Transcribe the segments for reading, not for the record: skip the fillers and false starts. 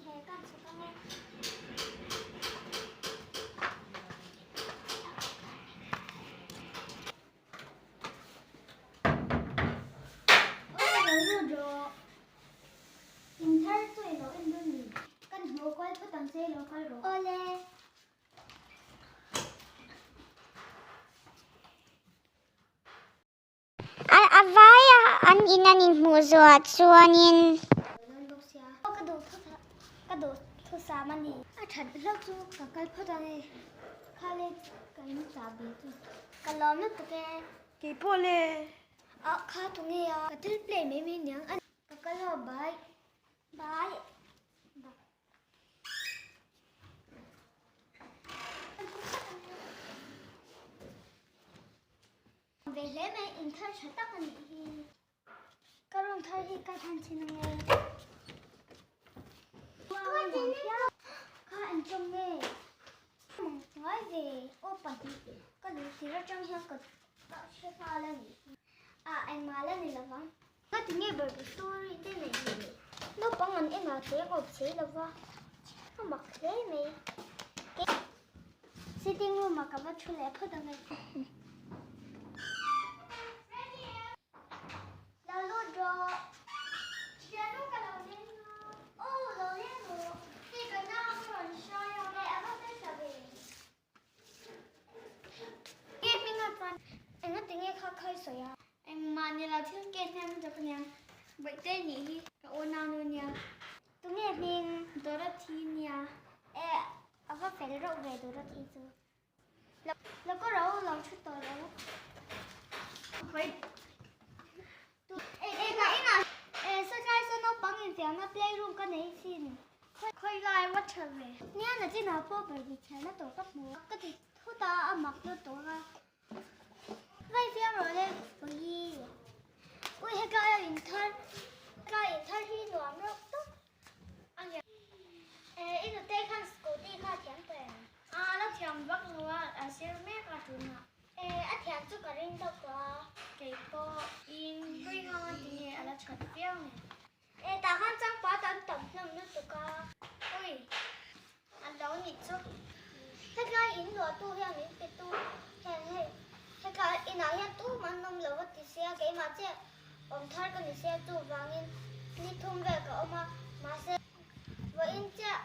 he kan chhuk ang e. Aw lo lut rawh. In thar chu i lo en dawn ni. Kan hmuh kual phawt ang che lo kal rawh. Awle. A vai a an in an inhmuh zawhah chuanin. Ka duh ka duh thusam a ni. A that hlauh chu ka kal phawt ang e. Khale ka in chahbi chu ka lawm lutuk e. Kei pawh le. Ah kha tu nge a. Ka thil play mai mai niang a. Ka kal haw bye. Bye. Ve hle mai in thar tha tak a nih hi. Ka room thar hi ka thlan chin ang e. Kha an chawm nge. Ngai ve aw pahnih ka luh tir atang hian ka hre nghal a nih hi. Ah engmah la ni lovang. Ka ti nge ber ber story te nei hi. Naupang an en ah cheng awp chei lova a mak hle mai. Sitting room ah ka va thu leh phawt ang e. Lo lut rawh. Thiannu ka lo leng a. Aw lo leng rawh. Hei ka nau ka rawn hrai a. Hei a va fel ta ve. Nge hming a chuan enga tinge kha khawi sawi a. Engmah ni lo thil ke hnem zawk ania. Bawihte nih hi ka unau nu nia. Tunge hming Dorothy nia. E a va fel reuh ve Dorothy chu. Lo ka ro lo thu tawh lo. Eng ah inah e sawtlai saw naupang infiamna playroom ka nei thin. Khawi lai va tha ve. Nia nachinah pawh barbie chhiarna tawh ka hmu a, ka ti thut a, a mak lutuk a. Vai fiam rawh le Vawi. Ui hetlai a inthar, hetlai inthar hi nuam reuh tawp a nia. E i nute khan scooty kha a thiam tawh em? A la thiam vak lo a, a zir mek a tunah. E a thiam chu ka ring deuh tawh a. Kei pawh in hlui nghang a ti nge a la that viau nen. E tah khan changpa tam tam hlawm lutuk a. Ui a lo nih chu. Hetlai in luahtu hian min pe tu hian hei hetlai inah hian tumah an awm lo a ti sia keimah chiah awm thar ka ni sia chuvangin ni thum vel ka awm a mahse vawiin chiah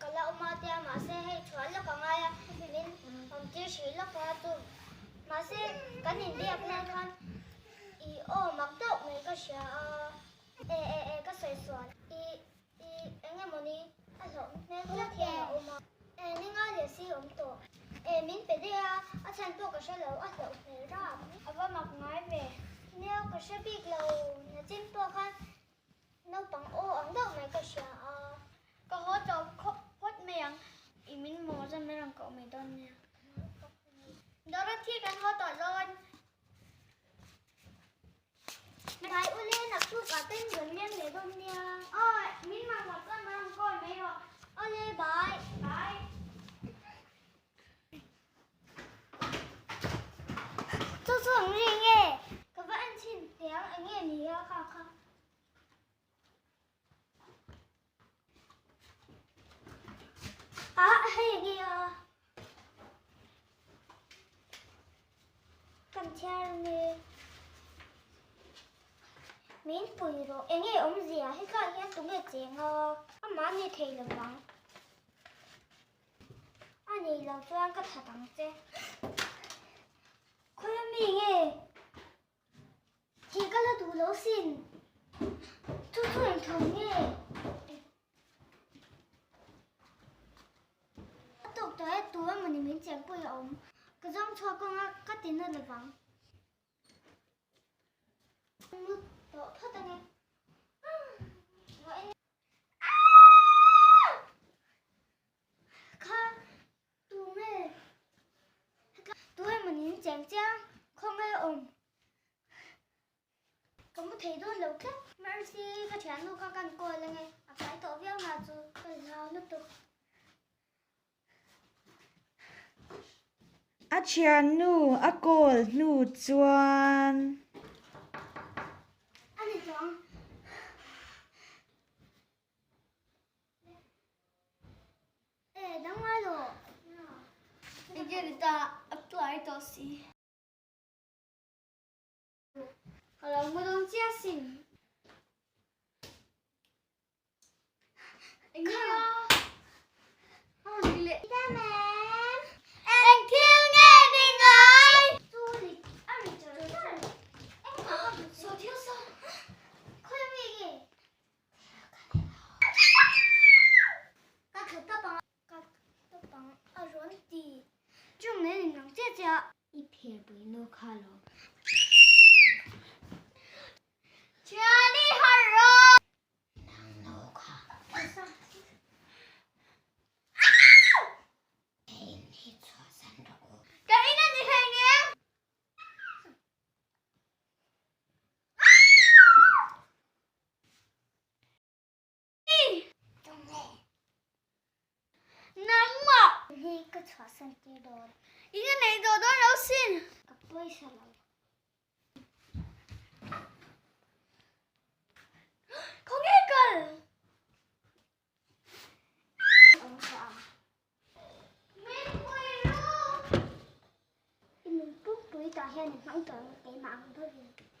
ka la awm a tia mahse hei chhuah lawk a ngai a min awm tir hrih lawk a chu mahse kan inbiak lai khan i aw mak deuh mai ka hria a. E e e ka sawi sual i i eng emaw ni a hlawh hmel tlat hian a awm a. E ni ngai leh si awm tawh. E min pe daih a, a chhan pawh ka hre lo a hlauh hmel rap. A va mak ngai ve. Nia ka hre bik lo nachin pawh khan naupang aw ang deuh mai ka hria a. Ka haw tawh khawp phawt mai ang i min maw zan mai rawn koh mai dawn nia. Dorothy kan haw tawh dawn. Hnai u le naktuk ah ten rawn leng leh dawn nia. Aw min mamawh chuan rawn rawn call mai rawh. Aw le bye. Bye. Chu chu ang ri nge? Ka va en chhin teh ang eng nge ni a kha kha. Ah hei eng nge a? Kan chhiar nge min pui rawh eng nge awmzia hetlaiah hian tunge cheng a amah ni thei lo vang a nih loh chuan ka that ang che khawi ami nge Thih ka la duh lo sin. Chu chu eng tho nge? A tawk tawh e, tu emawni min chenpui a awm. Ka zawng chhuak kawng a, ka ti na lovang. Mut tawh phawt ange. Kha tu nge? Tu emawni min cheng chiang khawnge awm? Ka mu thei dawn lo tlat. Mercy ka thiannu kha kan call ange a tlai tawh viau na chu ka hlau lutuk. A thiannu a call hnu chuan. A ni chuang. si. Ka lo mu dawn chiah sin. Eng nge a? A rawn ti leh. Eng thil nge ni ngai? Chu ri a ri char char. Engmah ka hmu saw thil saw. Khawi mi nge? Ka thla tawp ang. Ka tawp ang a rawn ti. Chung nen in ang chiah chiah. I pher pui nu kha lo. Thiani har rawh. Nang no kha. Hei ni chhuah san rawh u. Ka in a ni hlei nen. Nangmah hi ka chhuahsan tir dawn. I nga nei tawh dawn lo sin. Ka pawisa lo. Khawnge kal? Min pui ru. I nun pumpui tah hian i hmang tawh ang keimah ang bawkin.